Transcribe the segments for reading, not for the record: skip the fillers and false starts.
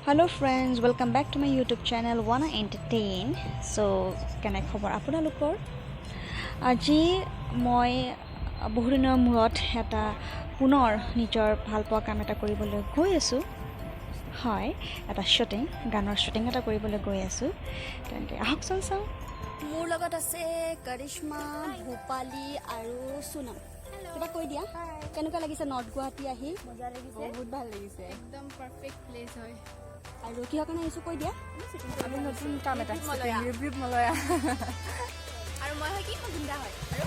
Hello friends, welcome back to my YouTube channel Wanna Entertain. So কেনে খবৰ আপোনালোকৰ? আজি মই বহুদিনৰ মূৰত এটা পুনৰ নিজৰ ভালপোৱা কাম এটা কৰিবলৈ গৈ আছোঁ। হয়, এটা শ্বুটিং, গানৰ শ্বুটিং এটা কৰিবলৈ গৈ আছোঁ। তেন্তে আহকচোন চাওঁ। মোৰ লগত আছে কৰিশ্মা, ভূপালী আৰু সুনম। কিবা কৈ দিয়া, কেনেকুৱা লাগিছে নৰ্থ গুৱাহাটী আহি? মজা লাগিছে। বহুত ভাল লাগিছে। একদম পাৰফেক্ট প্লেচ হয়। আৰু কিহৰ কাৰণে আহিছোঁ কৈ দিয়া। আমি নতুন কাম এটা। মলয়া। ৰিব মলয়া। আৰু মই হয় কি, মই গুণ্ডা হয় আৰু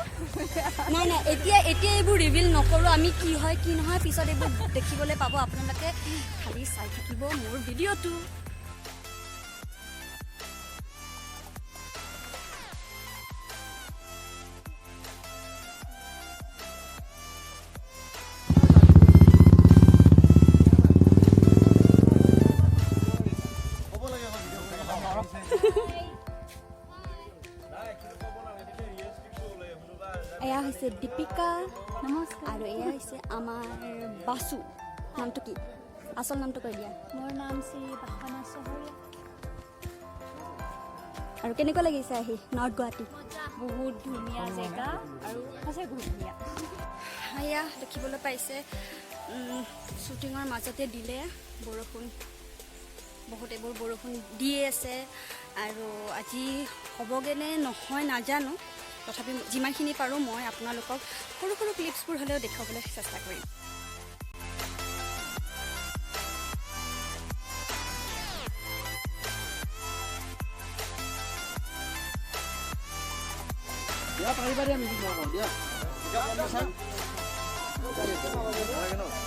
নাই নাই, এতিয়া এতিয়া এইবোৰ ৰিভিল নকৰোঁ আমি। কি হয় কি নহয় পিছত এইবোৰ দেখিবলৈ পাব আপোনালোকে। খালি চাই থাকিব মোৰ ভিডিঅ'টো। এয়া হৈছে দীপিকা। নমস্কাৰ। আৰু এয়া হৈছে আমাৰ বাচু। নামটো কি? আচল নামটো কৈ দিয়া। মোৰ নাম শ্ৰী বাসনা চহৰীয়া। আৰু কেনেকুৱা লাগিছে আহি নৰ্থ গুৱাহাটী? বহুত ধুনীয়া জেগা আৰু সঁচাই বহুত ধুনীয়া। এয়া দেখিবলৈ পাইছে, শ্বুটিঙৰ মাজতে দিলে বৰষুণ। বহুত এইবোৰ বৰষুণ দিয়ে আছে আৰু আজি হ'বগৈ নে নহয় নাজানো। তথাপি যিমানখিনি পাৰোঁ মই আপোনালোকক সৰু সৰু ক্লিপছবোৰ হ'লেও দেখুৱাবলৈ চেষ্টা কৰিম। দিয়া, পাৰিবা দিয়া, মিউজিক মই দিয়া।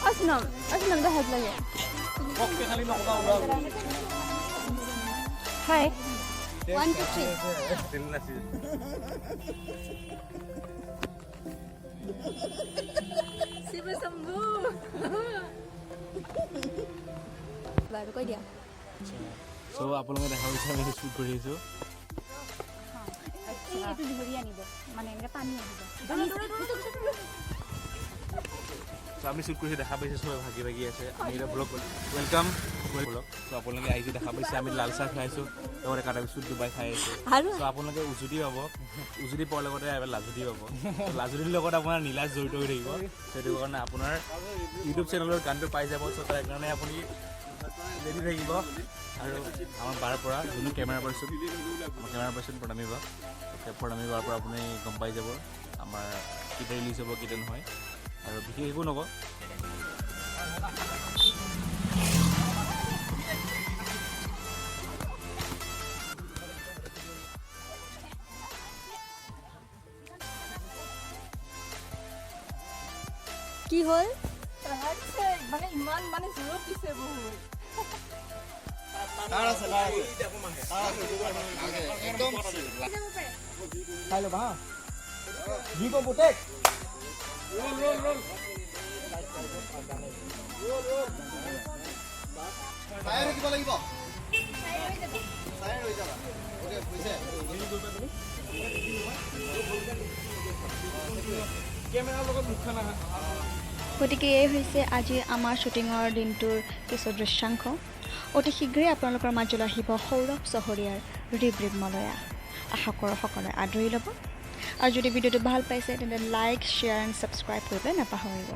অচনম, অচনম দা, হেল্প লাগে। পককে খালি নকবা ওলাব। হাই। 1, 2, 3। শিৱ শম্ভু। বাৰু, কৈ দিয়া। চ' আপোনালোকে দেখা পাইছে, আমি শ্বুট কৰি আছোঁ। এইটো ধৰি আনিব, মানে এনেকৈ টানি আহিব। চ' আমি শ্বুট কৰিছোঁ, দেখা পাইছে, চবে ভাগি ভাগি আছে। আমি এতিয়া ব্লগ, welcome blog. চ' আপোনালোকে আহিছে, দেখা পাইছে, আমি লাল চাহ খাইছোঁ, লগতে কাটা বিস্কুট ডুবাই খাই আছোঁ। আৰু চ' আপোনালোকে উজুতি পাব, উজুতি পোৱাৰ লগতে এবাৰ লাজুতি পাব। চ' লাজুতিৰ লগত আপোনাৰ নীলাজ জড়িত হৈ থাকিব। সেইটো কাৰণে আপোনাৰ ইউটিউব চেনেলৰ গানটো পাই যাব। চ' তাৰ কাৰণে আপুনি ৰেডি থাকিব। আৰু আমাৰ বাৰ পৰা যোনো কেমেৰা পাৰ্চন, আমাৰ কেমেৰা পাৰ্চন প্ৰণামী বা, প্ৰণামী বাৰ পৰা আপুনি গম পাই যাব আমাৰ কেতিয়া ৰিলিজ হ'ব, কেতিয়া নহয়। আৰু বিশেষ একো নকওঁ। কি হ'ল? দিছে মানে ইমান মানে জোৰত দিছে বহুত। তাৰ আছে, তাৰ আছে, তাৰ আছে একদম। খাই ল'বা হা। দুই কম পুতেক। Roll roll roll. চাই থাকিব লাগিব, চাই ৰৈ যাবা। অ'কে, হৈছে। কেমেৰাৰ লগত মুখখন আহা। গতিকে এই হৈছে আজি আমাৰ শ্বুটিঙৰ দিনটোৰ কিছু দৃশ্যাংশ। অতি শীঘ্ৰেই আপোনালোকৰ মাজলৈ আহিব সৌৰভ চহৰীয়াৰ ৰিব ৰিব মলয়া। আশা কৰোঁ সকলোৱে আদৰি ল'ব। আৰু যদি ভিডিঅ'টো ভাল পাইছে, তেন্তে লাইক, শ্বেয়াৰ এণ্ড ছাবস্ক্ৰাইব কৰিবলৈ নাপাহৰিব।